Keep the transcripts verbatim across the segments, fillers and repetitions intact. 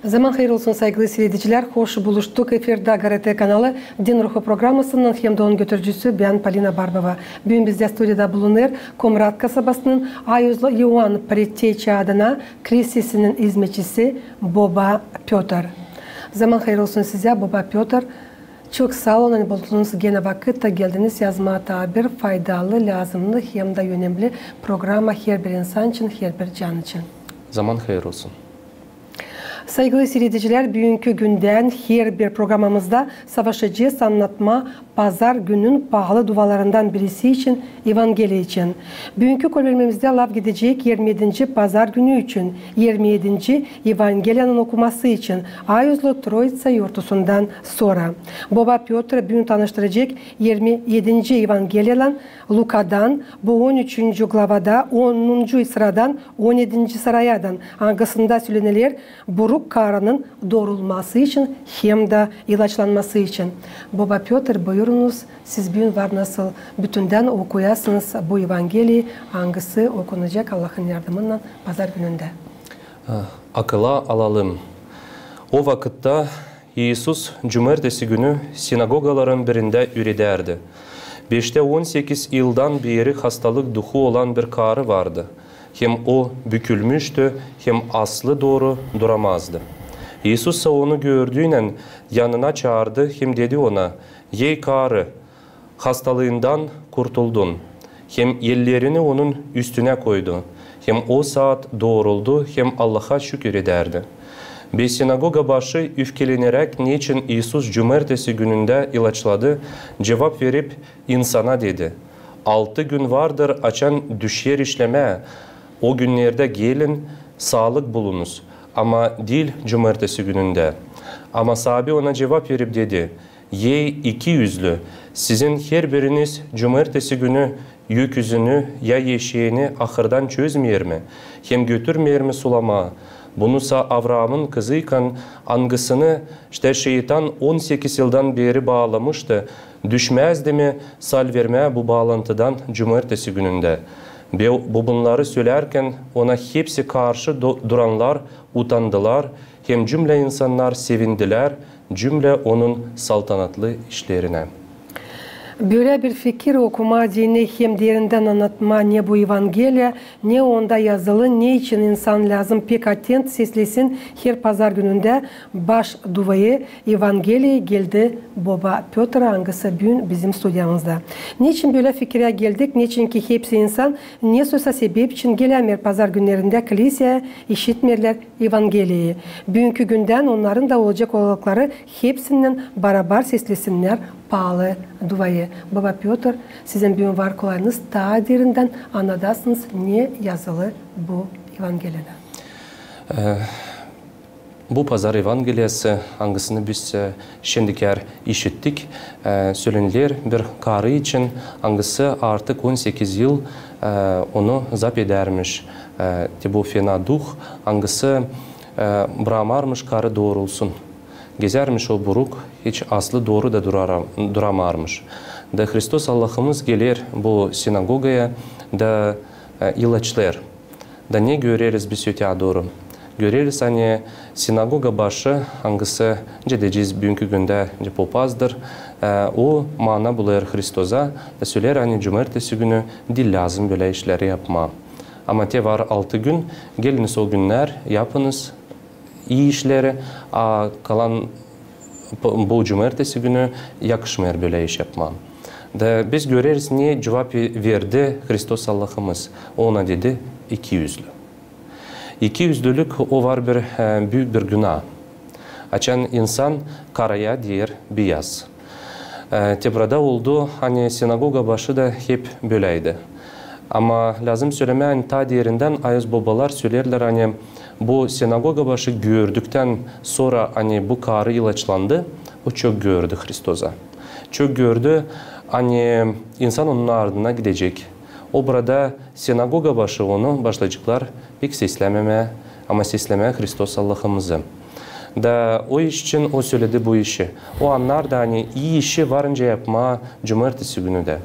Zaman hayır olsun, saygılı siiredicilär. Hoş buluştuk. Efirdä GRT kanalı, Din Ruhu programasınnan hem dä onun götürücüsü bän, Polina Barbova. Büün bizdä studiyada bulunêr Komrat kasabasının Ayuzlu İoan Pretteçä adına klisesinin izmetçisi boba Pötr. Zaman hayır olsun sizä, boba Pötr. Çok saa olun, ani buldunuz genä vakıt da geldiniz yazmaa taa bir faydalı, lääzımnı hem dä önemli programa herbir insan için, herbir can için. Zaman hayır olsun. Saygılı siiredicilär, büünkü gündän herbir programamızda savaşacez annatmaa pazar günün paalı dualarından birisi için, Evangeliya için. Büünkü körülmemizdä laf gidecek irmi edinci pazar günü için, irmi edinci Evangeliyanın okuması için, Ayuzlu Troitsa yortusundan sora. Boba Pötr büün tanıştıracek irmi edinci Evangeliyadan, Lukadan, bu on üçüncü glavada, onuncu sıradan on edinci sırayadan, angısında söleneler buruk karının doorulması için hem dä ilaçlanması için. Boba Pötr, buyurunuz, siz büün var nasıl bütündän okuyasınız bu Evangeliyayı, angısı okunacek Allahın yardımınnan pazar günündä. Akıla alalım. O vakıtta İisus cumertesi günü sinagogaların birindä üüredärdi. Beştä on sekiz yıldan beeri hastalık duhu olan bir karı vardı. Hem o bükülmüştü, hem aslı dooru duramazdı. İisus sa onu gördüynän yanına çaardı hem dedi ona: "Ey karı, hastalıından kurtuldun." Hem ellerini onun üstünä koydu. Hem o saat dooruldu hem Allaha şükür edärdi. Be sinagoga başı üfkeleneräk, neçin İisus cumertesi günündä ilaçladı, cuvap verip, insana dedi: "Altı gün vardır, açan düşer işlemää. O günnerdä gelin, saalık bulunuz, ama diil cumertesi günündä." Ama saabi ona cuvap verip dedi: "Ey ikiüzlü, sizin herbiriniz cumertesi günü öküzünü ya eşeeni ahırdan çözmeer mi hem götürmeer mi sulamaa? Bunu sa Avraamın kızıykan, angısını ştä şeytan on sekiz yıldan beeri baalamıştı, düşmäzdi mi salvermää bu baalantıdan cumertesi günündä?" Be bu bunnarı sölärkän, ona hepsi karşı du-, durannar utandılar, hem cümlä insannar sevindilär cümlä onun saltanatlı işlerinä. Bölä bir fikir, okumaa deyni hem derindän annatmaa ne bu Evangeliya, ne onda yazılı, neçin insan lääzım pek atent seslesin her pazar günündä baş duayı, Evangeliya, geldi boba Pötr, angısı büün bizim studiyamızda. Neçin bölä fikirä geldik? Neçinki hepsi insan nesoysa sebep için gelämeer pazar günnerindä kliseyä, işitmeerlär Evangeliyayı. Büünkü gündän onnarın da olacek olaylıkları hepsinnän barabar seslesinnär paalı duayı. Boba Pötr, sizin büün var kolayınız taa derindän annadasınız, ne yazılı bu Evangeliyada. E, bu pazar Evangeliyası, angısını biz, e, şindikär işittik, e, söleneler bir karı için, angısı artık on sekiz yıl, e, onu zap edärmiş, e, te bu fena duh, angısı, e, bramêêrmiş karı doorulsun. Gezärmiş o buruk, hiç aslı dooru da durara-, duramêêrmış. Da Hristos Allahımız geler bu sinagogaya da, e, ilaçlêêr. Da ne göreriz biz öteyä dooru? Göreriz, ani sinagoga başı, angısı, nicä deyecez, büünkü gündä nicä popazdır, e, o maana bulêr Hristosa, da söleer, ani cumertesi günü diil lääzım bölä işleri yapmaa. Ama te var altı gün, geliniz o günnär, yapınız ii işleri, a kalan bu, bu cumertesi günü yakışmêêr bölä iş yapmaa. Da biz göreriz, ne cuvap verdi Hristos Allahımız. O ona dedi: ikiüzlü. İkiüzlülük, o var bir, e, büük bir günaa. Açan insan karaya deer biyaz. E, te burada oldu, ani sinagoga başı da hep böläydi. Ama lääzım sölemää, ani taa derindän ayız bobalar söleerlär, ani bu sinagoga başı gördüktän sora, ani bu karı ilaçlandı, o çok gördü Hristosa. Çok gördü, ani insan onun ardına gidecek. O burada sinagoga başı onu başlayaceklar pek seslämemää, ama seslämää Hristos Allahımızı. Da o iş için o söledi bu işi. O annardı, ani ii işi varınca yapmaa cumertesi günü dä.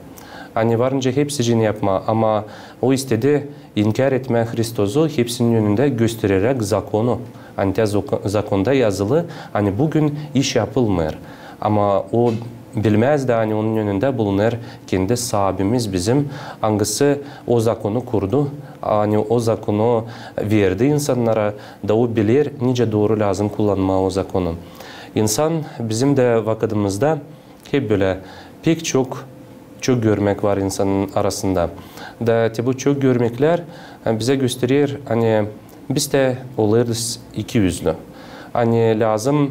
Ani varınca hepsicini yapmaa, ama o istedi inkär etmää Hristosu hepsinin önündä, göstereräk zakonu. Ani te zako-, zakonda yazılı, ani büün iş yapılmêêr. Ama o bilmäz dä, ani onun önündä bulunêr kendi Saabimiz bizim, angısı o zakonu kurdu, ani o zakonu verdi insannara, da o biler, nicä dooru lääzım kullanmaa o zakonu. İnsan bizim dä vakıdımızda hep bölä pek çok, çok görmäk var insanın arasında. Da te bu çok görmäklär, e, bizä gösterer, ani biz dä olêrız ikiüzlü. Ani lääzım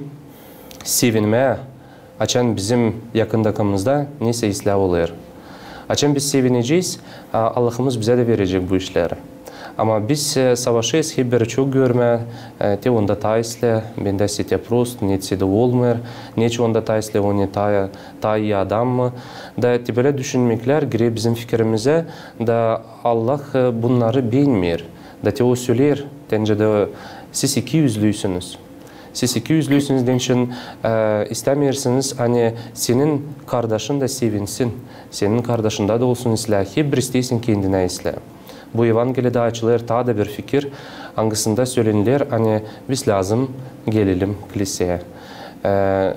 sevinmää, açan bizim yakındakımızda nesä islää olêr. Açan biz sevinecez, a, Allahımız bizä dä verecek bu işleri. Ama biz, e, savaşêrız hep bir çok görmää, e, te onda taa islää, bendä sä te prost, neçin sä dä olmêêr, neçin onda taa islää, o ne taa, taa ii adam mı? Da te bölä düşünmäklär girer bizim fikirimizä, da Allah, e, bunnarı beenmeer. Da te o söleer, te nicä dä siz ikiüzlüsünüz. Siz ikiüzlüsünüz, deyni için, e, istämeersiniz, ani senin kardaşın da sevinsin, senin kardaşında da olsun islää, hep bir isteersin kendinä islää. Bu Evangeliyada açılêr taa da bir fikir, angısında söleniler, ani biz lääzım gelelim kliseyä. E,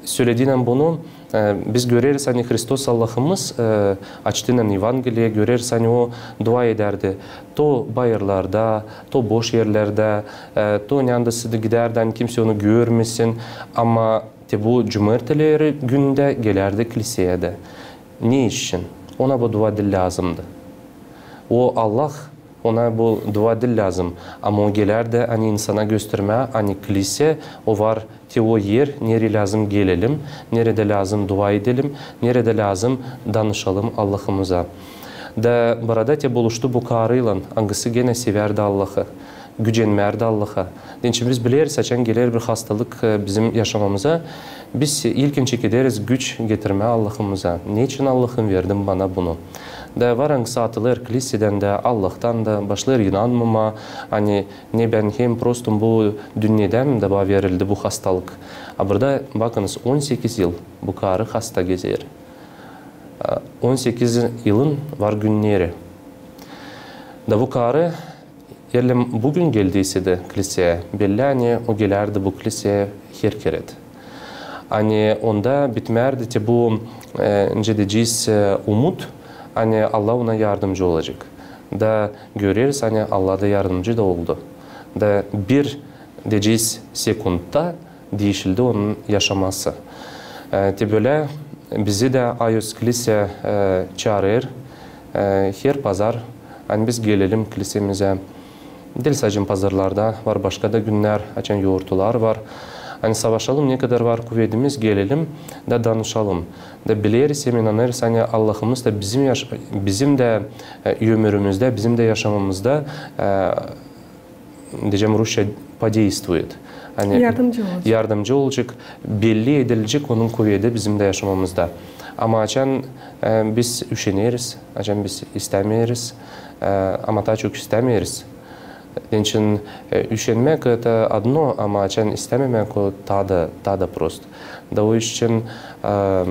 sölädiynän bunu, e, biz göreriz, ani Hristos Allahımız, e, açtıynän Evangeliyi göreriz, ani o dua edärdi. To bayırlarda, to boş erlerdä, e, to neredä sä dä gidärdi, ani kimsey onu görmesin. Ama te bu cumarteleri gündä gelärdi kliseyä dä. Ne için? Ona bu dua diil lääzımdı. O Allah, ona bu dua diil lääzım. Ama o gelärdi, ani insana göstermää, ani klise, o var te o er, nereyi lääzım gelelim, neredä lääzım dua edelim, neredä lääzım danışalım Allahımıza. Da burada te buluştu bu karıylan, angısı genä sevärdi Allahı, gücenmärdi Allaha. Deyni için biz bileriz, açan geler bir hastalık, e, bizim yaşamamıza, biz ilkinci gideriz güç getirmää Allahımıza. Ne için, Allahım, verdin bana bunu? Da var, angısı atılêr klisedän dä, Allahtan da, başlêêr inanmamaa, ani ne bän hem prostum bu dünnedäm da bana verildi bu hastalık. A burada, bakınız, on sekiz yıl bu karı hasta gezer. A, on sekiz yılın var günneri. Da bu karı, eer lääzım büün geldi isä dä kliseyä, bellä, ani o gelärdi bu kliseyä her kerä. Ani onda bitmärdi te bu, e, nicä deyecez, e, umut, ani Allah ona yardımcı olacek. Da göreriz, ani Allah da yardımcı da oldu. Da bir, deyecez, sekundta diişildi onun yaşaması. E, te bölä bizi dä Ayos kliseyä, e, çaarêr, e, her pazar, ani biz gelelim klisemizä. Diil sade pazarlarda, var başka da günnär, açan yortular var. Ani savaşalım, ne kadar var kuvedimiz, gelelim da danışalım. Da bileriz, emin olêrız, ani Allahımız da bizim yaş-, bizim dä, e, ömürümüzdä, bizim dä yaşamamızda, e, deyecäm rusça, подействует. Ani yardımcı olacek. Yardımcı olacek, belli edilecek onun kuvedi bizim dä yaşamamızda. Ama açan, e, biz üşeneriz, açan biz istämeeriz, e, ama taa çok istämeeriz. Deyni için, e, üşenmäk, это одно, ama açan istämemäk, o taa da, taa da prost. Da o iş için, e,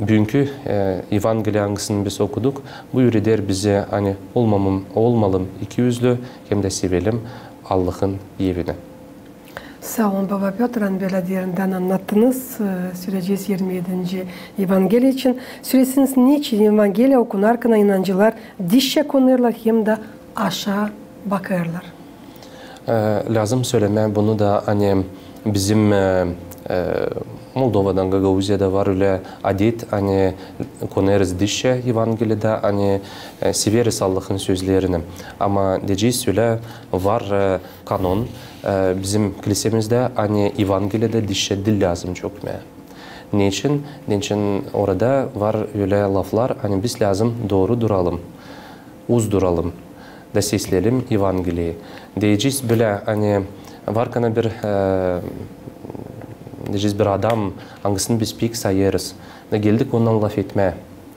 büünkü, e, Evangeliya, angısını biz okuduk, bu üüreder bizi, ani olmamın, olmalım ikiüzlü, hem dä sevelim Allahın evini. Saa olun, baba Pötr, ani bölä derinden annattınız. E, sölecez irmi edinci Evangeliya için. Sölesiniz, neçin Evangeliya okunarkana inancılar dişä konêrlar hem dä aşaa bakêrlar? E, lääzım sölemää bunu da, ani bizim, e, e, Moldovadan, Gagauziyada var ölä adet, ani konêrız dişä Evangeliyada, ani, e, severiz Allahın sözlerini. Ama deyecez, ölä var, e, kanon, e, bizim klisemizdä, ani Evangeliyada dişä diil lääzım çökmää. Neçin? Deyni için orada var ölä laflar, ani biz lääzım dooru duralım, uz duralım da sesleyelim Evangeliyi. Deyecez bölä, ani var kana bir, e, deyecez, bir adam, angısını biz pek sayêrız. Da geldik ondan lafetmää.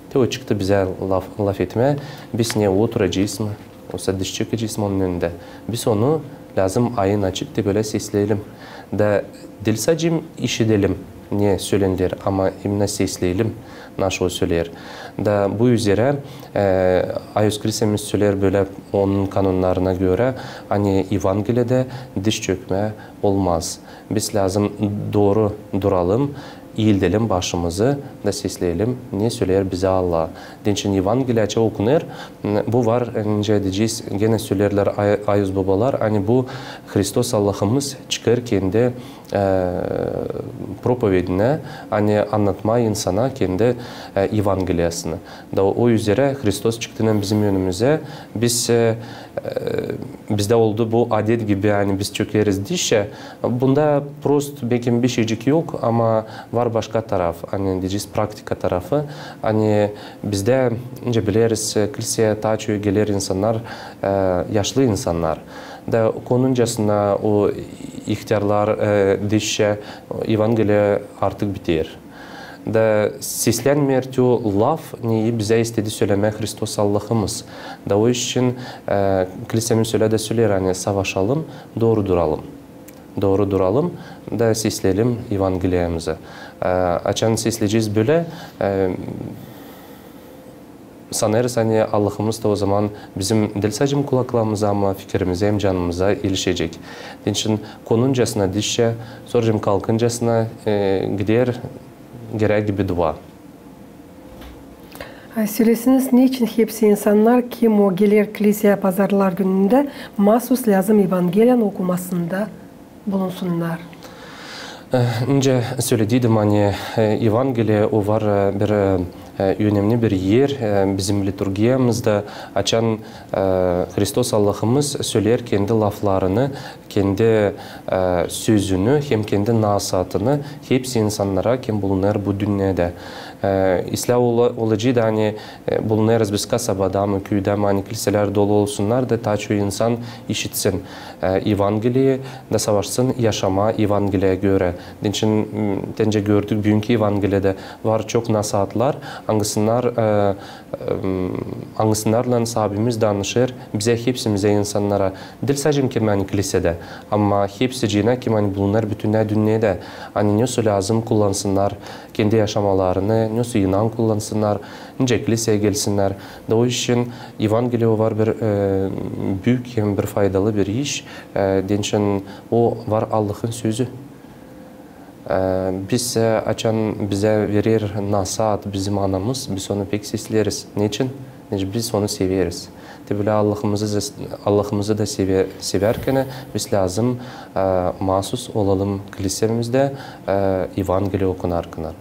Te o çıktı bizä laf, lafetmää, biz ne oturacez mı, osa diş çekecez mi onun önündä. Biz onu lääzım ayın açık te bölä sesleyelim. Da diil sade işidelim, ne sölener, ama iminä sesleyelim, naşo söleer. Da bu üzerä, e, Ayuz Klisemiz söleer bölä onun kanonnarına görä, ani Evangeliyada diz çökmää olmaz. Biz lääzım dooru duralım, iildelim başımızı da sesleyelim, ne söleer bizä Allah. Deyni Evangeliya açan okunêr, bu var, nicä deyecez, genä söleerlär ay-, Ayuz bobalar, ani bu Hristos Allahımız çıkêr kendi e, propovedinä, ani annatmaa insana kendi, e, Evangeliyasını. Da o, o üzerä Hristos çıktı bizim önümüzä, biz, e, e, bizdä oldu bu adet gibi, ani biz çökeriz dizä. Bunda prost, bekim, bişeycik yok, ama var başka taraf, ani deyecez, praktika tarafı. Ani bizdä, nicä bileriz, e, kliseyä taa çok geler insannar, e, yaşlı insannar. Da konuncasına o ihtärlar, e, dizä, Evangeliya artık biter. Da seslenmeer tü laf, neyi bizä istedi sölemää Hristos Allahımız. Da o iş için, e, Klisemiz ölä dä söleer, ani savaşalım, dooru duralım. Dooru duralım da sesleyelim Evangeliyamızı. E, açan sesleyecez bölä, e, sanêrız, ani Allahımız da o zaman bizim diil sade kulaklarımıza, ama fikirimizä hem canımıza ilişecek. Deyni konuncasına dizä, sora hem kalkıncasına, e, gider gerä gibi dua. Ay, sölesiniz, neçin hepsi insannar, kim o geler kliseyä pazarlar günündä, maasuz lääzım Evangeliyanın okumasında bulunsunnar? E, nicä sölediydim, ani, e, Evangeliya o var, e, bir, e, e, önemni bir er, e, bizim liturgiyamızda, açan, e, Hristos Allahımız söleer kendi laflarını, kendi, e, sözünü hem kendi nasaatını hepsi insannara, kim bulunêr bu dünnedä. E, islää ola-, olaceydı, ani, e, bulunêrız biz kasabada mı, küüdä mi, ani kliselär dolu olsunnar da taa çok insan işitsin, e, Evangeliyi da savaşsın yaşamaa Evangeliyaya görä. Deyni, m, nicä gördük, büünkü Evangeliyada var çok nasaatlar, angısınnar, e, em, angısınnar Saabimiz danışêr bizä, hepsimizä, insannara. Diil sade kim ani klisedä, ama hepsicinä, kim ani bulunêr bütünnä dünnedä. Ani nesoy lääzım kullansınnar kendi yaşamalarını, nesoy inan kullansınnar, nicä kliseyä gelsinnär. Da o iş için Evangeliya o var bir, e, büük hem bir faydalı bir iş. E, deyni o var Allahın sözü. E, biz, e, açan bizä verer nasaat bizim anamız, biz onu pek sesleriz. Neçin? Deyni biz onu severiz. Te bölä Allahımızı, Allahımızı da seve-, sevärkenä biz lääzım, e, maasuz olalım klisemizdä, e, Evangeliya okunarkan.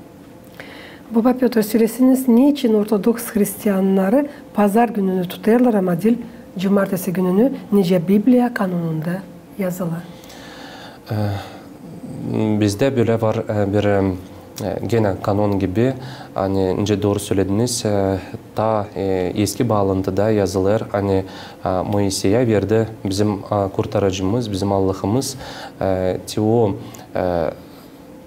Boba Pötr, sölesiniz, neçin ortodoks hristiannarı pazar gününü tutêrlar, ama diil cumartesi gününü, nicä Bibliya kanonunda yazılı? E, bizdä bölä var, e, bir, e, genä kanon gibi, ani nicä dooru sölediniz, e, taa, e, eski baalantıda yazılêr, ani, e, Moiseyä verdi bizim, e, Kurtarıcımız, bizim Allahımız, e, te o, e,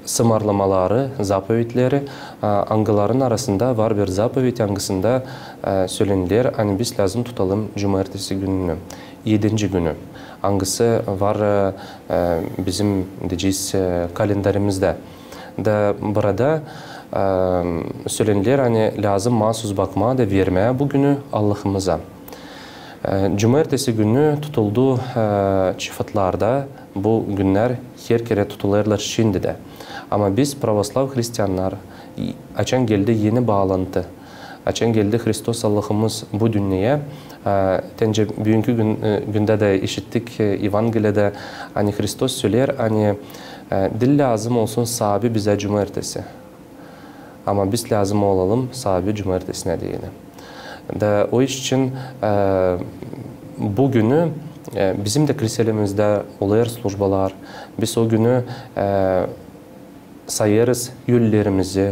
sımarlamaları, zapovetleri, e, angılarının arasında var bir zapovet, angısında, e, söleniler, ani biz lääzım tutalım cumartesi gününü, edinci günü, angısı var, e, e, bizim, deyecez, e, kalendarimizda. Da burada, e, söleniler, ani lääzım maasuz bakmaa da vermää bu günü Allahımıza. E, cumartesi günü tutuldu, e, çifotlarda, bu günnär her kerä tutulêrlar şindi dä. Ama biz, pravoslav hristiannar, i-, açan geldi eni baalantı, açan geldi Hristos Allahımız bu dünneyä, e, te nicä büünkü gün, e, gündä dä işittik, e, Evangeliyada, ani Hristos söleer, ani, e, diil lääzım olsun Saabi bizä cumartesi. Ama biz lääzım olalım Saabi cumartesinä deyni. Da o iş için, e, bu günü, e, bizim dä kliselerimizdä olêr slujbalar. Biz o günü, e, sayêrız ölülerimizi,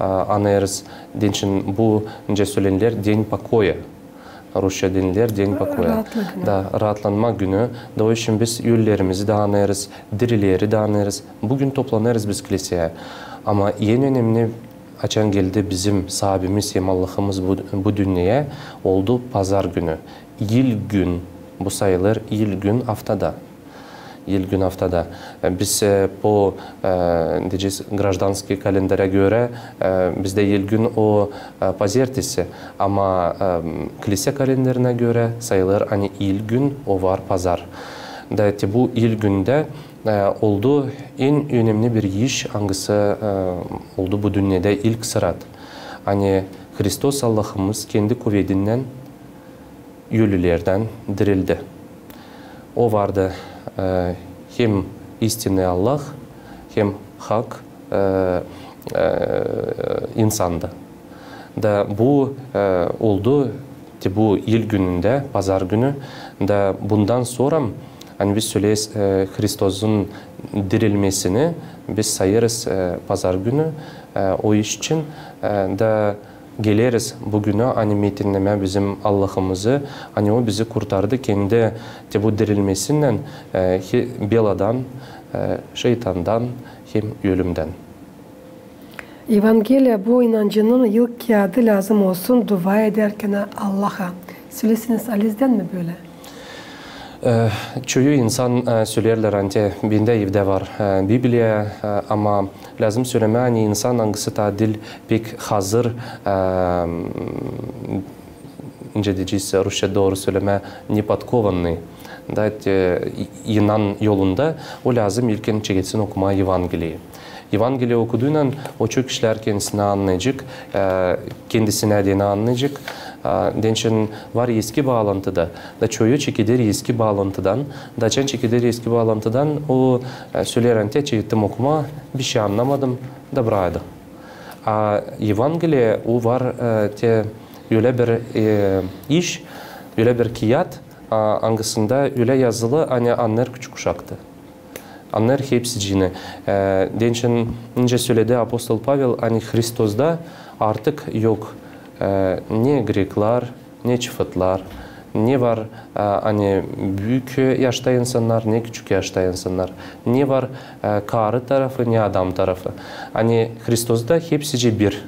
e, anêrız. Deyni bu, nicä söleniler, День покоя. Rusça deyniler День покоя. Raatlık günü. Da, raatlanma günü. Da o iş için biz ölülerimizi dä anêrız, dirileri dä anêrız. Bu gün toplanêrız biz kliseyä. Ama en önemni, açan geldi bizim Saabimiz hem Allahımız bu, bu dünneyä, oldu pazar günü. İlk gün, bu sayılêr ilk gün aftada. yıl-gün aftada. E, biz, e, po, e, deyecez, grajdanskıy kalendara görä, e, bizdä yıl-gün o, e, pazertesi, ama, e, klisä kalendarına görä sayılêr, ani yıl-gün o var pazar. Da te bu yıl-gündä, e, oldu en önemni bir iş, angısı, e, oldu bu dünnedä ilk sırat. Ani Hristos Allahımız kendi kuvedindän ölülerdän dirildi. O vardı, e, hem istinä Allah, hem hak, e, e, insandı. Da bu, e, oldu te bu yıl-günündä, pazar günü. Da bundan sora, ani biz söleriz, e, Hristosun dirilmesini biz sayêrız, e, pazar günü, e, o iş için, e, da geleriz bu günä, ani metinnemää bizim Allahımızı, ani O bizi kurtardı kendi te bu dirilmesindän, e, he-, beladan, e, şeytandan hem ölümdän. Evangeliya bu inancının ilk kiyatı lääzım olsun dua edärkän Allaha. Sölersiniz, alizdän mi bölä? E, çoyu insan, e, sölerlär, ani bendä evdä var, e, Bibliya, e, ama lääzım sölemää, ani insan, angısı taa diil pek hazır, e, nicä deyecez rusça dooru sölemää, неподкованный, da, te, i-, inan yolunda, o lääzım ilkin çeketsin okumaa Evangeliyi. Evangeliyi okuduynan o çok işlär kendisinä annayacek, e, kendisinä deyni annayacek. E, deyni var eski baalantıda, da çoyu çekeder eski baalantıdan, da açan çekeder eski baalantıdan, o, e, söleer, ani te çekettim okumaa, bişey annamadım, da brakêr. A Evangeliyi o var, e, te ölä bir, e, iş, ölä bir kiyat, a, angısında ölä yazılı, ani annêêr küçük uşaktı. Annêêr hepsicini. E, deyni, nicä söledi apostol Pavel, ani Hristosda artık yok, e, ne greklar, ne çıfıtlar, ne var, e, ani büük yaşta insannar, ne küçük yaşta insannar, ne var, e, karı tarafı, ne adam tarafı. Ani Hristosda hepsicä bir.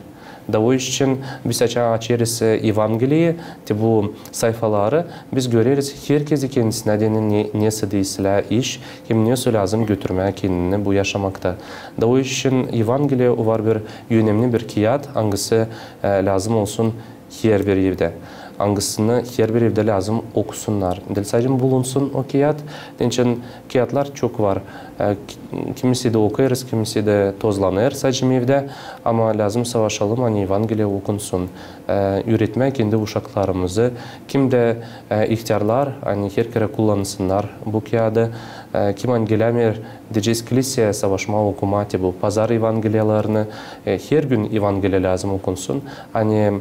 Da o iş için biz açan açêrız, e, Evangeliyi, te bu sayfaları, biz göreriz herkezi kendisinä deyni ne, nesoy da islää iş, hem nesoy lääzım götürmää kendini bu yaşamakta. Da o iş için Evangeliyi o var bir önemni bir kiyat, angısı, e, lääzım olsun herbir evdä. Angısını herbir evdä lääzım okusunnar. Diil sade bulunsun o kiyat, deyni kiyatlar çok var. E, ki-, kimisini okuyêrız, kimisini tozlanêr sade evdä, ama lääzım savaşalım, ani Evangeliyi okunsun. E, üüretmää kendi uşaklarımızı, kim dä, e, ihtärlar, ani her kerä kullansınnar bu kiyadı. E, kim ani gelämeer, deyecez, kliseyä savaşmaa okumaa te bu pazar Evangeliyalarını, e, her gün Evangeliya lääzım okunsun. Ani,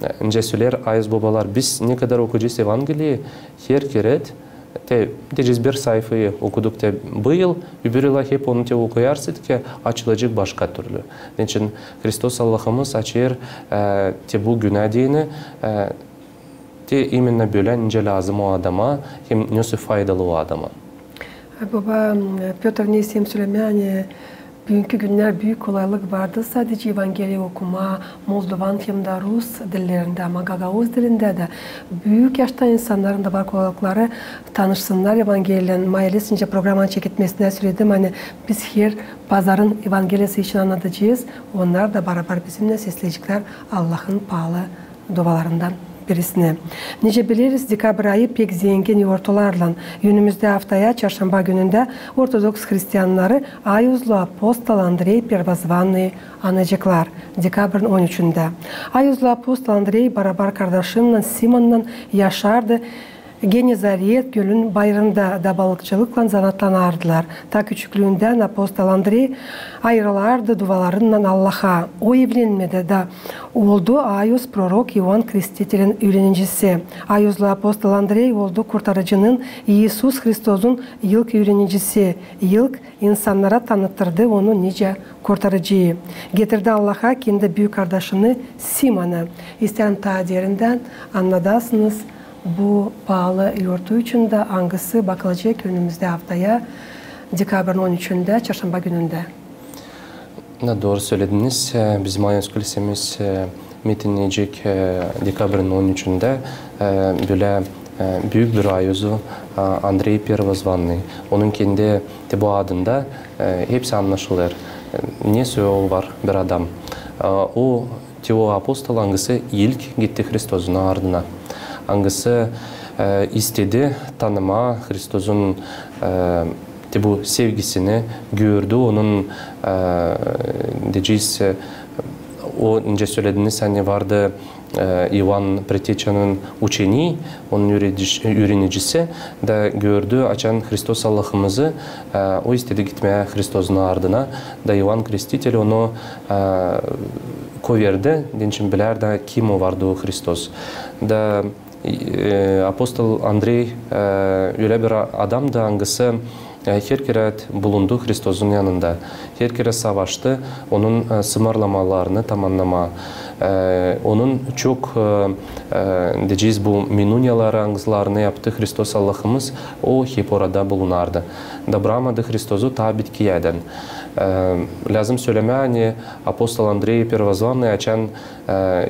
e, nicä söleer Ayuz bobalar, biz ne kadar okuyacez Evangeliyi, her kerä te, deyecez, bir sayfayı okuduk te bu yıl, öbür yıla hep onu te okuyarsak, te açılacek başka türlü. Deyni Hristos Allahımız açêr, e, te bu günä deyni, e, te imenno bölä, nicä lääzım o adama, hem nesoy faydalı o adama. E, boba, e, Pötr, ne isteerim sölemää, ani büünkü günnär büük kolaylık vardı sadecä Evangeliyi okumaa moldovan hem dä rus dillerindä, ama gagauz dilindä dä büük yaşta insannarın da var kolaylıkları tanışsınnar Evangeliyaylan. Mailesindä programanın çeketmesinä söledim, ani biz her pazarın Evangeliyası için annadacez, onnar da barabar bizimnän sesleyeceklär Allahın paalı duvalarından birisinä. Nicä bileriz, dekabr ayı pek zengin yortularlan. Önümüzdä aftaya, çarşamba günündä, ortodoks hristiyannarı ayuzlu apostol Andrey Pervozvannıı anaceklar, dekabrın on üçündä. Ayuzlu apostol Andrey barabar kardaşınnan Simonnan yaşardı Genezaret gölün bayırında da balıkçılıklan zanaatlanardılar. Ta küçüklüündän apostol Andrey ayırılardı duvalarınnan Allaha. O evlenmedi da oldu ayuz prorok İoan Krestitelin üürenicisi. Ayuzlu apostol Andrey oldu Kurtarıcının, İisus Hristosun ilk üürenicisi, ilk insannara tanıttırdı Onu nicä Kurtarıcıyı. Getirdi Allaha kendi büük kardaşını Simonı. İsteerim taa derindän annadasınız bu paalı yortu için dä, angısı bakılacek önümüzdä aftaya, dekabrın on üçündä, çarşamba günündä. Da, dooru sölediniz. E, bizim ayuz klisemiz, e, metinneyecek, e, dekabrın on üçündä, e, bölä E, büük bir ayuzu, e, Andrey Pervozvannıy. Onun kendi te bu adında, e, hepsi annaşılêr. E, ne soy o var bir adam. E, o te o apostol, angısı ilk gitti Hristozun ardına. Angısı, e, istedi tanımaa Hristozun, e, te bu sevgisini, gördü onun, e, deyecez, e, o, nicä sölediniz, ani vardı, e, İvan Preteçanın uçenii, onun üüredic-, üürenicisi, da gördü, açan Hristos Allahımızı, e, o istedi gitmää Hristozun ardına, da İvan Krestitel onu, e, koyverdi, deyni için bilärdi, kim o vardı o Hristos. Da, e, apostol Andrey, e, ölä bir a-, adamdı, angısı, e, her kerä bulundu Hristozun yanında. Her kerä savaştı onun, e, sımarlamalarını tamannamaa. E, onun çok, e, e, deyecez, bu minuniyaları, angılarını yaptı Hristos Allahımız, o hep orada bulunardı. Da brakmadı Hristozu taa bitkiyädän. E, lääzım sölemää, ani apostol Andrey Pervozvannıy, açan, e,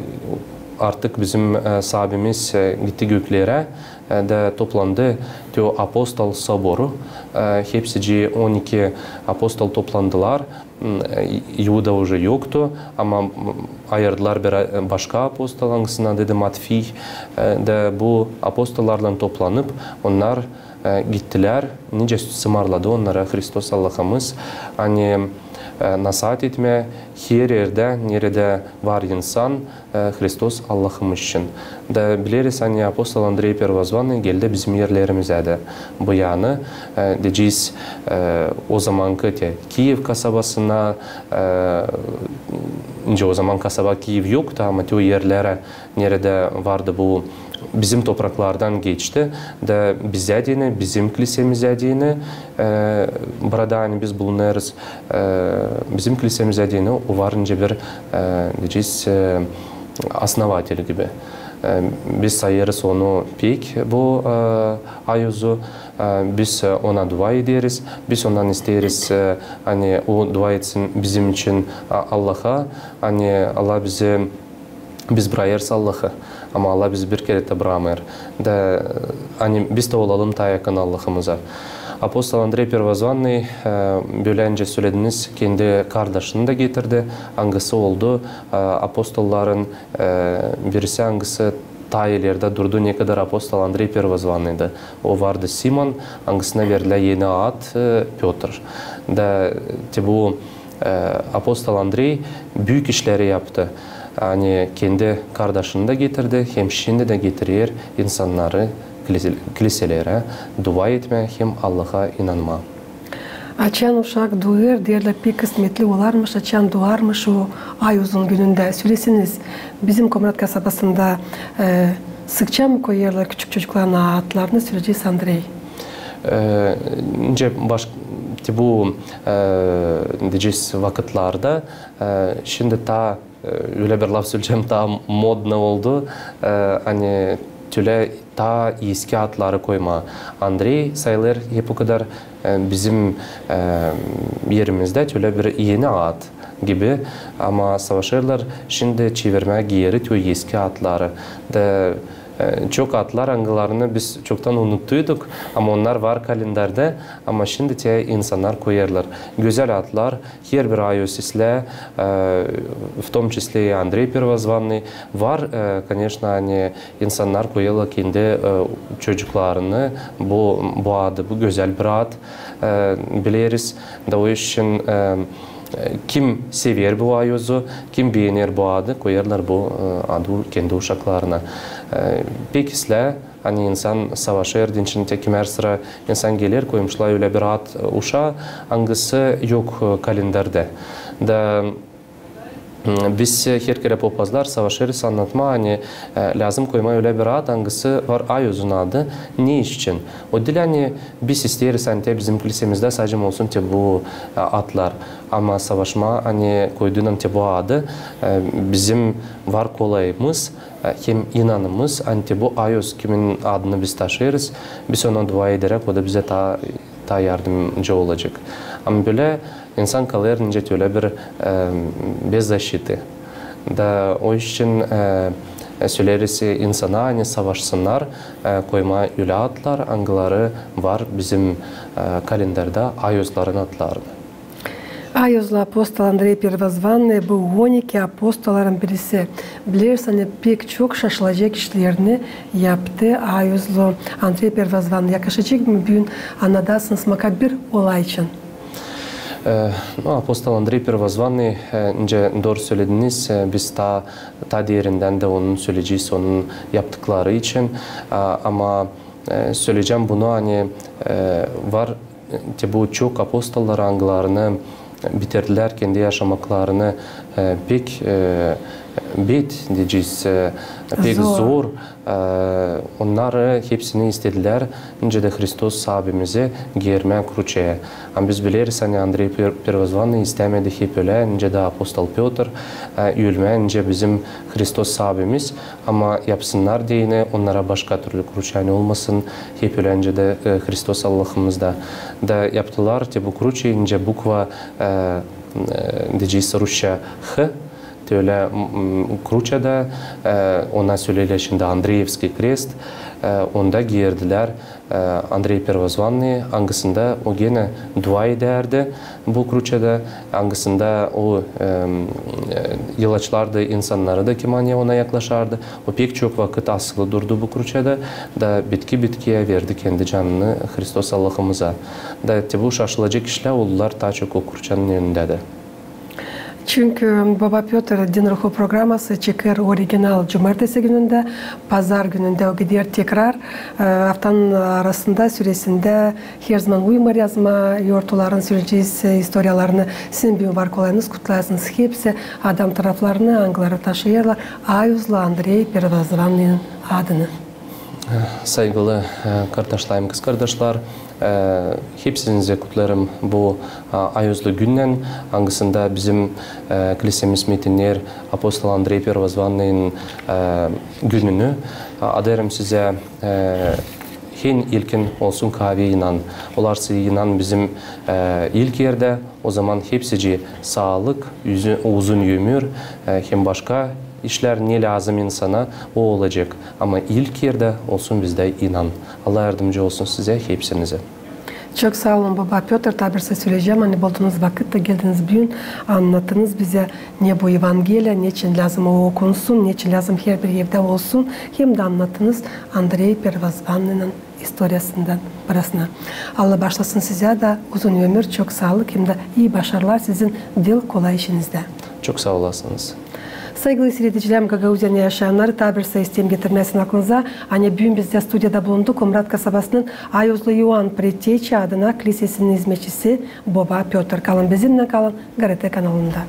artık bizim, e, Saabimiz, e, gitti göklerä, e, da toplandı te o apostol soboru, e, hepsicii on iki apostol toplandılar. M, e, İuda uje yoktu, ama, m, ayırdılar bir, e, başka apostol, angısının adı Matfiy. E, da bu apostollarlan toplanıp, onnar, e, gittilär, nicä sımarladı onnarı Hristos Allahımız, ani, e, nasaat etmää her erdä, neredä var insan, e, Hristos Allahımız için. Da bileriz, ani apostol Andrey Pervozvannıy geldi bizim erlerimizä dä. Bu yanı, e, deyecez, e, o zamankı te Kiyev kasabasına, e, nicä o zaman kasaba Kiyev yoktu, ama te o erlerä, neredä vardı bu bizim topraklardan geçti. Da bizä deyni, bizim kilisemizä deyni, e, burada, ani biz bulunêrız, e, bizim kilisemizä deyni, o var nicä bir, e, deyecez, e, osnovatel gibi. E, biz sayêrız onu pek bu, e, ayuzu, e, biz, e, ona dua ederiz, biz ondan isteeriz, e, ani o dua etsin bizim için, a, Allaha, ani Allah bizi biz brakêrız Allahı, ama Allah bizi bir kerä dä brakmêêr. Da, ani biz dä olalım taa yakın Allahımıza. Apostol Andrey Pervozvannıy, e, bölä nicä sölediniz, kendi kardaşını da getirdi, angısı oldu, e, apostolların, e, birisi, angısı taa ilerdä durdu, nekadar apostol Andrey Pervozvannıydı. O vardı Simon, angısına verdilär eni ad, e, Pötr. Da, te bu, e, apostol Andrey büük işleri yaptı. Ani kendi kardaşını da getirdi, hem şindi dä getirer insannarı kilise-, kiliselerä dua etmää hem Allaha inanmaa. Açan uşak duuyêr, deerlär, pek kısmetli olarmış, açan duuyarmış o ayuzun günündä. Söleseniz, bizim Komrat kasabasında, e, sıkça mı koyêrlar küçük çocukların adlarını, söleyecez Andrey? E, nicä baş-, te bu, e, deyecez, vakıtlarda, e, şindi taa, e, ölä bir laf söleyecäm, taa modno oldu, e, ani tölä taa eski adları koymaa. Andrey sayılêr hep o kadar, e, bizim, e, erimizdä tölä bir eni ad gibi, ama savaşêrlar şindi çevirmää geeri te o eski adları. Da, e, çok adlar, angılarını biz çoktan unuttuyduk, ama onnar var kalendardä, ama şindi te insannar koyêrlar gözäl adlar, herbir ayuz islää, e, в том числе и Андрей Первозванный. Var, e, конечно, ani insannar koyêrlar kendi, e, çocuklarını bu, bu adı, bu gözäl bir ad, e, bileriz. Da o iş için, e, kim sever bu ayuzu, kim beener bu adı, koyêrlar bu, e, adı kendi uşaklarına. E, pek islää, ani insan savaşêr, deyni için te kimär sıra insan geler, koymuşlar ölä bir ad, e, uşaa, angısı yok, e, kalendardä. Da, m, biz, e, her kerä popazlar savaşêrız annatmaa, ani, e, lääzım koymaa ölä bir ad, angısı var ayuzun adı. Ne iş için? O diil, ani biz isteeriz, ani te bizim kilisemizdä sade olsun te bu, e, adlar. Ama savaşmaa, ani koydunan te bu adı, e, bizim var kolayımız, e, hem inanımız, ani te bu ayuz, kimin adını biz taşıyêrız, biz ona dua ederäk, o da bizä taa, taa yardımcı olacek. Ama bölä insan kalêr nicä te ölä bir, e, без защиты. Da o iş için, e, E, söleriz, e, insana, ani savaşsınnar, e, koymaa ölä adlar, angıları var bizim, e, kalendarda ayozların adlarını. Ayozlu apostol Andrey Pervozvannıy bu on iki apostolların birisi. Bileriz, ani pek çok şaşılacek işlerini yaptı ayozlu Andrey Pervozvannıy. Yakışacek mı büün annadasınız maka bir olay için? E, nu, apostol Andrey Pervozvannıy, e, nicä dooru sölediniz, e, biz taa, taa derindän dä onun söleyecez, onun yaptıkları için. A, ama, e, söleyecäm bunu, ani, e, var, e, te bu çok apostollar, angılarını biterdilär kendi yaşamaklarını, e, pek, e, bet, deyecez, e, pek zor. E, onnarı hepsini istedilär, nicä dä Hristos Saabimizi geermää kruçaya. Ama biz bileriz, ani Andrey Per-, Pervozvannıy istämedi hep ölä, nicä dä apostol Pötr, e, ölmää, nicä bizim Hristos Saabimiz, ama yapsınnar deyni onnara başka türlü kruçay, ani olmasın hep ölä, nicä dä, e, Hristos Allahımız da. Da yaptılar te bu kruçayı, nicä bukva, e, e, deyecez rusça H, te ölä, m, m, kruçada, e, ona söleyler şindi Andreevskiy krest, e, onda geerdilär, e, Andrey Pervozvannıy, angısında o genä dua edärdi bu kruçada, angısında o, e, e, yalaçlardı insannarı da, kim ani ona yaklaşardı. O pek çok vakıt asılı durdu bu kruçada, da bitki-bitkiyä verdi kendi canını Hristos Allahımıza. Da te bu şaşılacek işlär oldular taa çok o kruçanın önündä dä. Çünkü Boba Pötr Din Ruhu programası çıkêr original cumartesi günündä, pazar günündä o gider tekrar, e, aftanın arasında, süresindä, herzaman uyumar yazmaa yortuların, söleyecez, e, istoriyalarını. Sizin büün var kolayınız, kutlarsınız hepsi adam taraflarını, angıları taşıyêrlar ayozlu Andrey Pervozvannıynın adını. Saygılı, e, kardaşlarım, kızkardaşlar, e, hepsinizi kutlêêrım bu, a, ayozlu günnän, angısında bizim, e, klisemiz metinneer apostol Andrey Pervozvannıynın, e, gününü. A, adêêrım sizä, e, en ilkin olsun kavi inan. Olarsa inan bizim, e, ilk erdä, ozaman hepsicii saalık, üzü-, uzun ömür, e, hem başka işlär, ne lääzım insana, o olacek. Ama ilk erdä olsun bizdä inan. Allah yardımcı olsun sizä, hepsinizä. Çok saa olun, Boba Pötr, taa bir söleyecäm, ani buldunuz vakıt da geldiniz büün, annattınız bizä, ne bu Evangeliya, neçin lääzım o okunsun, neçin lääzım herbir evdä olsun, hem dä annattınız Andrey Pervozvannıynın istoriyasından burasına. Allah baaşlasın sizä dä uzun ömür, çok saalık hem dä ii başarılar sizin diil kolay işinizdä. Çok saa olasınız. Saygılı siiredicilerim, Gagauziyanın yaşayannarı, taa bir isteerim getirmää sizin aklınıza, ani büün bizdä studiyada bulundu Komrat kasabasının Ayozlu İoan Predteçi adına klisesinin izmetçisi Boba Pötr. Kalın bizimnän, kalın GRT kanalında.